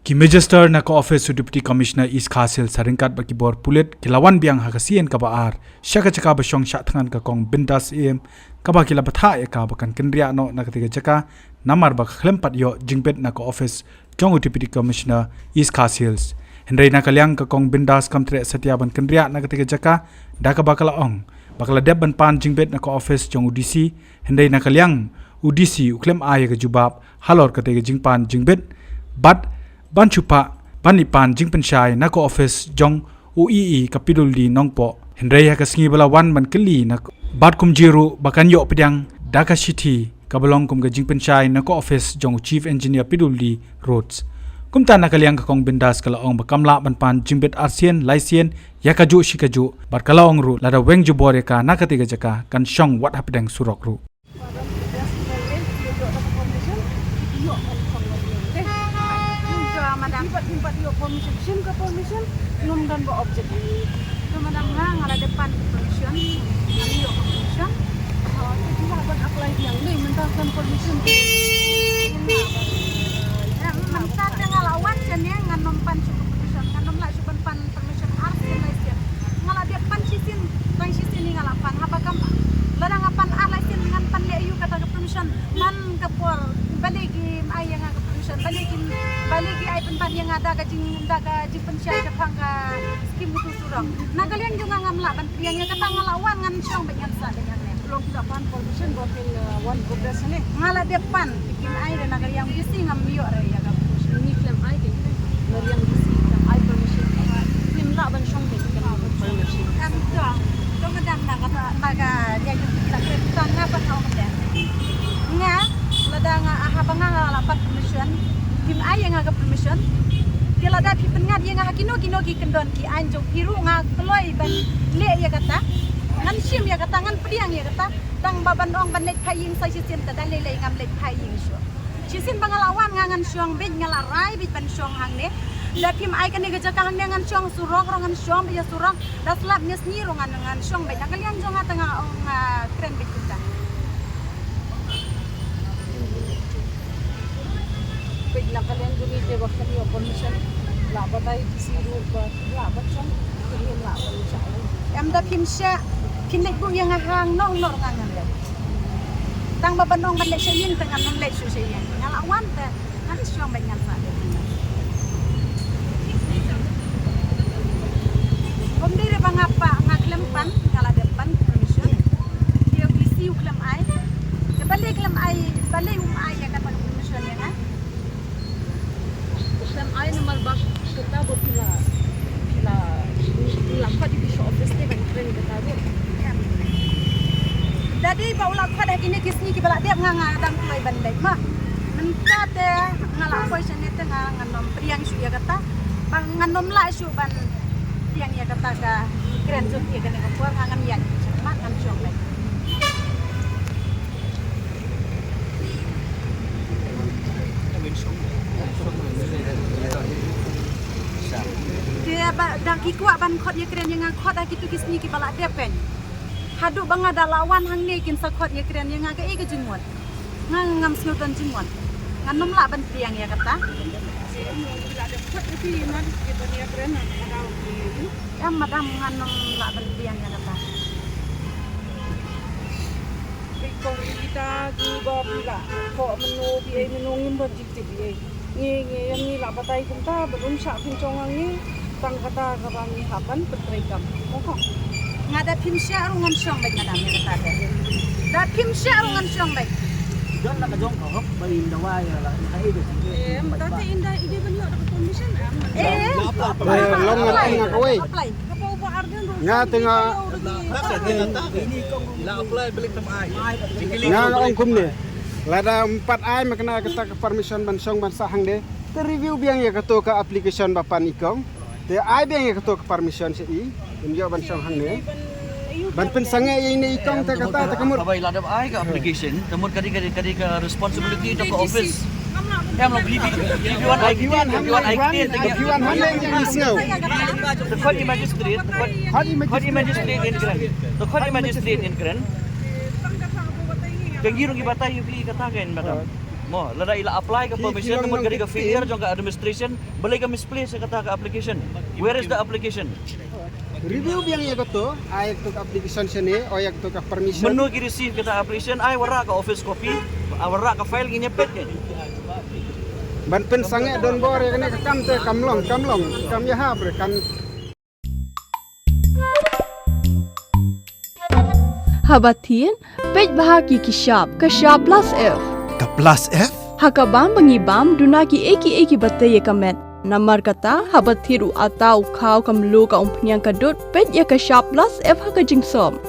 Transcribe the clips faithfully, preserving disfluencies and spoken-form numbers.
Ki Magistrate na ka office u Deputy Commissioner East Khasi Hills ha ryngkat bad ki bor pulit ki la wan biang ha ka sien kaba ar sha ka jaka ba shong shah thngan ka Kong Bindas Syiem, kaba ki la bthah ïa ka ba kan kynriah noh na katei ka jaka, namar ba ka khlem pat ïoh jingbit na ka office jong u Deputy Commissioner East Khasi Hills. Hynrei na ka liang ka Kong Bindas kam treh satia ban kynriah na katei ka jaka, da kaba ka la ong ba ka la dep ban pan jingbit na ka office jong u D C, hynrei na ka liang u D C u khlem ai ïa ka jubab halor katei ka jingpan jingbit, bad ban shu pan, ban leit pan jingpynshai na ka office jong u E E ka P W D Nongpoh. Hynrei ha ka sngi ba la wan ban kylli na ka, bad kumjuh ruh ba kan ïoh pdiang da ka shithi kaba long kum ka jingpynshai na ka office jong u Chief Engineer P W D Roads. Kumta na ka liang ka Kong Bindas ka la ong ba kam lah ban pan jingbit arsien laisien ïa kajuh shi kajuh, bad ka la ong ruh lada weng jubor ïa ka na katei ka jaka kan shong wat hapdeng surok ruh. Madam, ngim pat ïoh permission, shim ka permission, ngim don ba object. To madam, nga, nga la dep pan permission, ngam ïoh permission. Oh, to phi lah ban apply biang dei, mynta kan permission. Mynta te nga la wan shane, ngan ym pan shuh permission, ngan ym lah shuh ban pan permission arsien laisien. Nga la dep pan shisien, tang shisien hi nga la pan, haba kam, lada nga pan ar laisien ngan pan leh aïu kata ka permission. Man ka por, balei kim ai ïa nga ka permission, balei kim, balei ki ai pynban ïa nga da ka jing, da ka jingpynshai shaphang ka skim utu surok. Na ka liang jong nga ngam lah ban pdiang ïa kata, nga la wan ngan shong beit ngan sah beit hangne. Long ki la pan permission ba phin, uh, wan progress ne? Nga la dep pan, kim ai re na ka liang D C ngam ïoh re ïa ka permission. Ngi khlem ai ke, na liang D C khlem ai permission. Kim lah ban shong beit khlem ai permission. Kam to. To madam na ka, na ka liang D C la kren tang nga pat ong te. Nga, lada nga, ah, haba nga la pan permission, kim ai ïa nga ka permission. Te lada phi pynngat ïa nga ha kino kino ki kyndon ki aiñ jong phi ruh nga kloi ban leh ïa kata. Ngan shim ïa kata, ngan pdiang ïa kata. Tang ba ban ong ban leit phai ïing sa shisien te da lei lei ngam leit phai ïing shuh. Shisien ba nga la wan nga ngan shong beit, nga la rai beit ban shong hangne. Da phim ai kane ka jaka hangne ngan shong surok ruh ngan shong beit ïa surok. Da slap ne sngi ruh ngan, ngan shong beit. Na ka liang jong nga te nga ong nga kren beit kita. Peit na ka liang jong ngi te ba khlem ïoh permission. Lah batai D C ruh ba lah ban shong. Khlem lah ban shong. Em da phim shah, phin leit buh ïa nga hangno hangno nga ngan leit. Tang ba ban ong ban leit sha ïing te ngan ym leit shuh sha ïing. Nga la wan te ngan shong beit ngan sah beit. Ym dei re ba nga pa, nga khlem pan, nga la dep pan permission. Te u D C u khlem ai. Te balei khlem ai, balei um ai ïa kata ka permission ïa nga? Khlem ai namar ba kata ba phi la, phi la, phi la khot ïa phi sha office te ban kren kata ruh. Da dei ba u la khot ha kine ki sngi kiba la dep nga, nga dang kloi ban leit ma. Mynta te nga la poi shane te nga, ngan ym pdiang shuh ïa kata. Ba ngan ym lah shuh ban pdiang ïa kata ka kren jong phi ha kane ka por, nga ngan ïaid sha khmat ngan shong leit. Te ba da ki kwah ban khot ïakren ïa nga, khot ha kitu ki sngi kiba la dep kein. Haduh ba nga da la wan hangne kin sa khot ïakren ïa nga, kaei ka jingmut? Nga ngam sngewdon jingmut. Ngan ym lah ban pdiang ïa kata. Em madam, ngan ym lah ban pdiang ïa kata. Phi kong ita ki ba phi la ko mano phi ai mano ngim don jingtip phi ai. Ngi, ngi, ngi la batai kumta ba dum sha pynshong ngi tang kata kaba ngi hap ban pyntrei kam. Kong kong. Nga da phim shah ruh ngan shong beit madam ïa kata te. Da phim shah ruh ngan shong beit. Don la ka jong ka hok ba in da wai la ka ai da. Em, da te in da ide ban ïoh da ka permission em. Eh, long ngan ai nga kawei. Apply. Nga te nga, nga ong kumne. Lada ym pat ai ma kane kata ka permission ban shong ban sah hangne, te review biang ïa kato ka application ba pan i kong. Te ai biang ïa kato ka permission sha i. Ban ïoh ban shong hangne. Ban pynsangeh ïa ine i kong te kata te ka mut. Haba i la dep ai ka application, te mut ka dei, ka dei, ka dei ka responsibility jong ka office. Em long P V, P V one I K, P V one I K, P V one hangne ïa i sngew. Te khot i magistrate, te khot, khot i magistrate in kren. Te khot i magistrate in kren. Te ngi ruh ngi batai ïa phi kata kein madam. Mo, lada i la apply ka permission, namar ka dei ka failure jong ka administration, balei ka misplace kata ka application? Where is the application? Review biang ïa kato, ai ïa kato ka application shane, o ïa kato ka permission. Mynno ki receive kata application, ai wanrah ka office copy, ai wanrah ka file, ngin ïa peit. Ban pynsangeh don bor ïa kane ka kam te kam long, kam long, kam ïahap re, kam Haba thied, peit bha ki ki shap, ka shap plus F. Ka plus F? Ha ka bam ba ngi bam, duna ki ei ki ei kiba tei ïa ka met. Namar kata, haba thied u atta u khaw ka mluh ka umphniang ka dud, peit ïa ka shap plus F ha ka jingsop.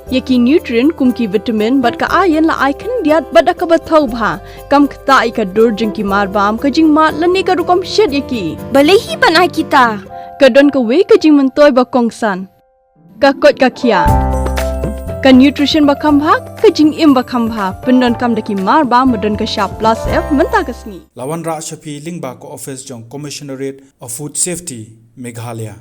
Ïa ki nutrient kum ki vitamin bad ka iron la ai khyndiat bad da kaba thaw bha. Kam ktah ïa ka dur jong ki marbam, ka jingmad lane ka rukom shet ïa ki. Balei hi ban ai kita? Ka don kawei ka jingmyntoi ba kongsan. Ka koit ka khiah. Ka nutrition ba kham bha, ka jingim ba kham bha. Pyndonkam da ki marbam ba don ka shap plus F mynta ka sngi. La wanrah sha phi lyngba ka office jong Commissionerate of Food Safety, Meghalaya.